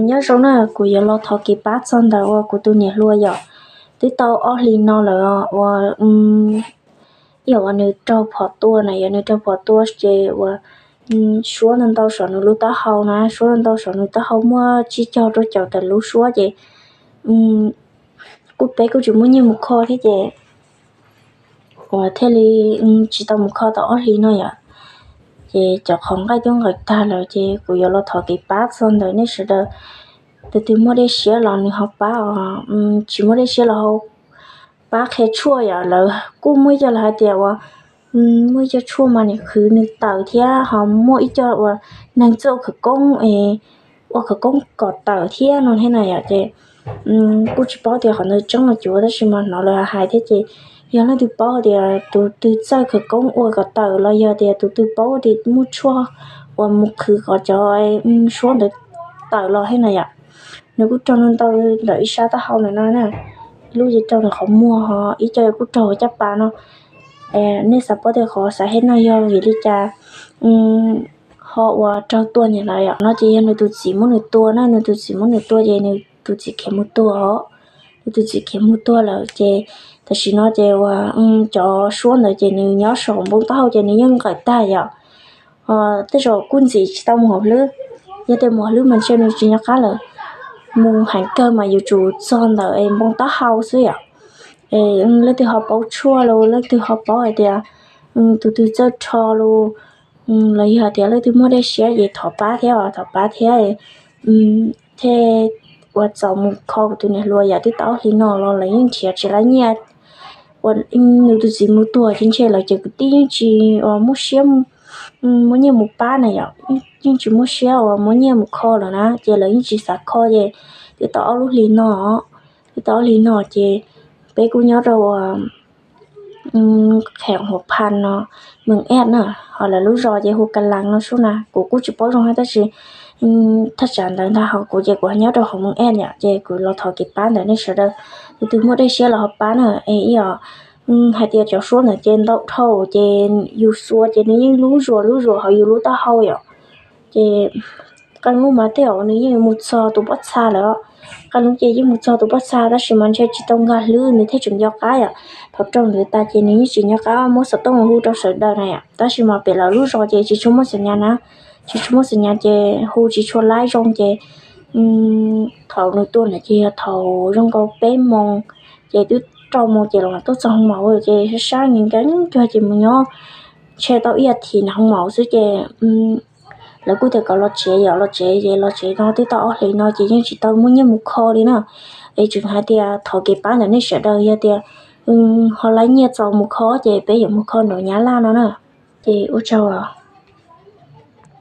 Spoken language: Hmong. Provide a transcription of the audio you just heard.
Nyob zoo na, kuv yuav los thov kev pab txog ntawm uas kuv tus niam hluas yom, twb tau ob hlis no lawm uas, yog uas nws raug phom tua na, yog nws raug phom tua ces uas suab ntau ntau saum nws lub taub hau na, suab ntau ntau saum nws taub hau muaj tsib caug rau caum tawm lub suab ces kuj peb kuj tsis muaj nyiaj mus kho thiab ces uas thiaj li tsis tau mus kho tau ob hlis no yom. Ces cov qhov nqaij twb nqawm tag lawm ces kuv yuav los thov kev pab txog ntawm nej sawv daws. Tus twg muaj dej siab los nws ho pab os, tsis muaj dej siab los ho pab qhia tshuaj yom. Lawv kuj muaj ib co lawv hais tias uas muaj ib co tshuaj mas nws qhwv nws tawm thiab ho muaj ib co uas neeg txawj ua khawv koob es ua khawv koob kom tawm thiab no thiab na yom. Ces kuj tsis paub tias qhov ntawd tseeb los cuav tab sis mas hnov lawv hais thiab ces yog leej twg paub tias tus twg txawj khawv koob ua kom tawm los yog tias tus twg paub tias muaj tshuaj uas mus qhwv kom cov suab ntawd tawm los thiab na yom. Nws kuj raug ntau ntawm ib sab taub hau ntawm no na, ib lub ces raug nws qhov muag ho ib co kuj raug caj pas no. Nej xav paub tias qhov xav hais no yog vim li cas ho uas raug tua niam lawv yom no ces yog nws tus txiv muab nws tua na, nws tus txiv muab nws tua ces nws tus txiv khiav mus tuag os. Nws tus txiv khiav mus tuag lawm ces tam sim no ces uas cov suab ntawd ces nws nyob saum npoo taub hau ces nws yeej nqawm tag yom. Tej zaum kuj ntxim tsis tau mus hauv hlwb, yog tias mus hauv hlwb mas ntshe nws tsis nco qab lawm. Mus heev kawg mas yuav tsum txog ntawm es npoo taub hau xwb yom. Leej twg ho paub tshuaj los leej twg ho paub hais tias tus twg txawj rho los los yog tias leej twg muaj dej siab ces thov pab thiab, thov pab thiab thiaj ua txaus mus kho kuv tus niam hluas yom. Twb tau ob hlis no los lawv yeej nrhiav tsis tau nyiaj. Uas nws tus txiv mus tuag ces ntshe lawv cov kwv tij yeej tsis uas muaj siab muab nyiaj mus pab na yom, yeej tsis muaj siab uas muab nyiaj mus kho lawm na ces lawv yeej tsis xav kho ces twb tau ob lub hlis no, twb tau ob hlis no ces peb kuj nyob rau uas qhov Huam Phas no, Mees Ej na, ho lawv lub zos ces hu Kas Las no sub na. Kuv kuj tsis paub zoo thiab tab sis thaj tsam ntawd ntag ho kuv ces kuv nyob rau hauv Mees Ej yom ces kuv los thov kev pab ntawm nej sawv daws. Tus twg muaj dej siab los ho pab na es ib yom. Hais tias cov suab ntawd ces ntau dhau ces yus xuas ces nws yeej lub zuas lub zuas hauv yus lub taub hau yom. Ces qee lub mas tej zaum nws yeej mus txog tus pob txha lawm. Qee lub ces yeej mus txog tus pob txha tab sis mas ntshe tsis tau nkag hlwb nws thiaj tseem nco qab yom. Thaum raug ntawd tas ces nws yeej tsis nco qab muab xov tooj hu rau sawv daws na yom. Tab sis mas pem lawv lub zos ces tsis tshua muaj xim nyas na, tsis tshua muaj xim nyas ces hu tsis tshua laib zoo ces thaum nws tuaj ntawd ces yog thaum zoo nkaus peb moos ces twb rau moos ces los tuaj txog hoo maum ces sab sab nkees nkees cuag ces mus nyob ntshe tau ib as thiv na hoo maum xwb ces lawv kuj tias kom los tsev yom, los tsev ces los tsev no twb tau ob hlis no ces yeej tsis tau muaj nyiaj mus kho li na. Es tseem hais tias thov kev pab ntawm nej sawv daws yog tias ho laib nyiaj txaus mus kho ces peb yuav mus kho nraum Nyab Laj no na. Ces ua tsaug.